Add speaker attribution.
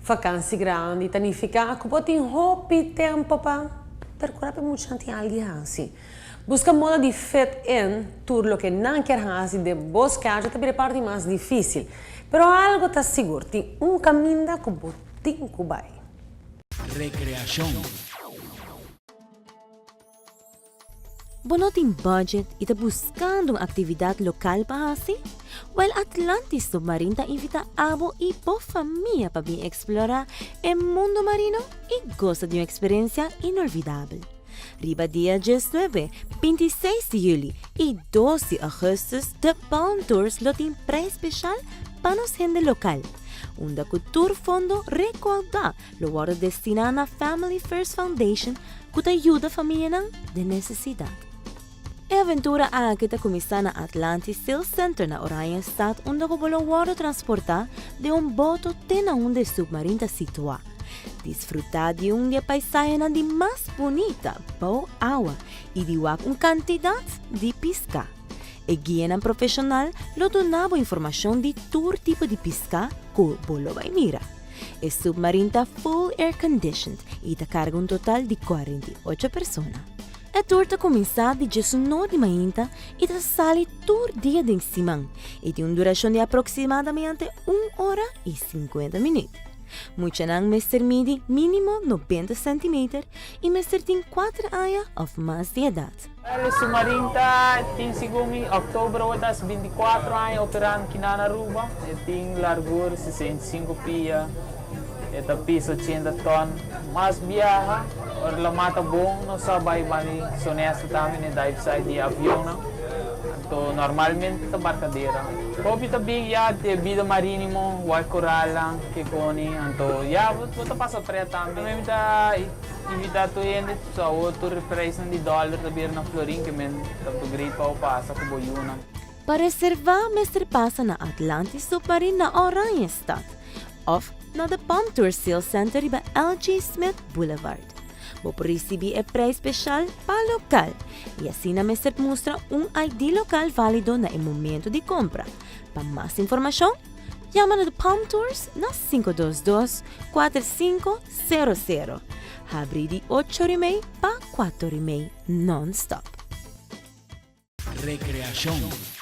Speaker 1: Vakansi grandi ta nifiká ku bo tin hopi tempu pa perkurá pa e muchanan tin algu di hasi. Buska moda di fit in tur loke nan kier hasi den bo schedule ta bira e parti mas difísil. Pero algu ta sigur, tin un kaminda ku bo tin ku bai.
Speaker 2: Rekreashon.
Speaker 3: Bo no tin budget i ta buskando un aktividat lokal pa hasi? Wèl Atlantis Submarin ta invitá abo i bo famia pa bin eksplorá e mundu marino i gosa di un eksperensia inolvidabel. Riba dia diesnuebe, bintiseis di yüli i dos di ougùstùs The Palm Tours lo tin preis speshal pa nos hende lokal, unda ku tur fondo rekoudá lo wòrdu destiná na Family First Foundation ku ta yuda famianan den nesesidat. E aventura aki ta kuminsá na Atlantis Sail Center na Oranjestad unda ku bo lo wòrdu transportá den un boto te na unda e submarin ta situá. Disfrutá di un di e paisahenan di mas bunita bou awa i di wak un kantidat di piská. E guianan profeshonal lo duna bo informashon di tur tipo di piská ku bo lo bai mira. E submarin ta full air conditioned i ta karga un total di 48 persona. E tour ta kuminsá di djesunor di mainta i ta sali tur dia den siman i tin un durashon di aproksimadamente un ora i sinkuenta minüt. Muchanan mester midi mínimo nobenta sèntimeter i mester tin kuater aña òf mas di edat.
Speaker 4: El submarin ta tin segun mi october awor ta haci 24 aña operando kinan na Aruba. E tin largur 65 pia, e ta pisa 80 ton. Mas biaha, ora la mata bon nos sa bay bani Sonesta tambe na e dive site di avionnan. Anto normalmente ta Barcadera. Hopi ta bin ya di e bida marinimo, wak coralnan, kekoni, anto ya bo ta pasa pret tambe. Mi ta Invita tur hende so awor tur e prijsnan di dollar ta bira na florin ke men ta great pa bo pasa ku bo yunan.
Speaker 3: Pa reservá mester pasa na Atlantis Submarine na Oranjestad òf na The Palm Tour Sales Center riba LG. Smith Boulevard. Bo por risibí e prijs speshal pa lokal i asina mester mustra un ID lokal válido na e momento di kompra. Pa mas informashon, Yama na The Palm Tours na 522 4500. Habri di ocho ora y mei pa cuatro ora y mei non-stop.
Speaker 2: Recreacion.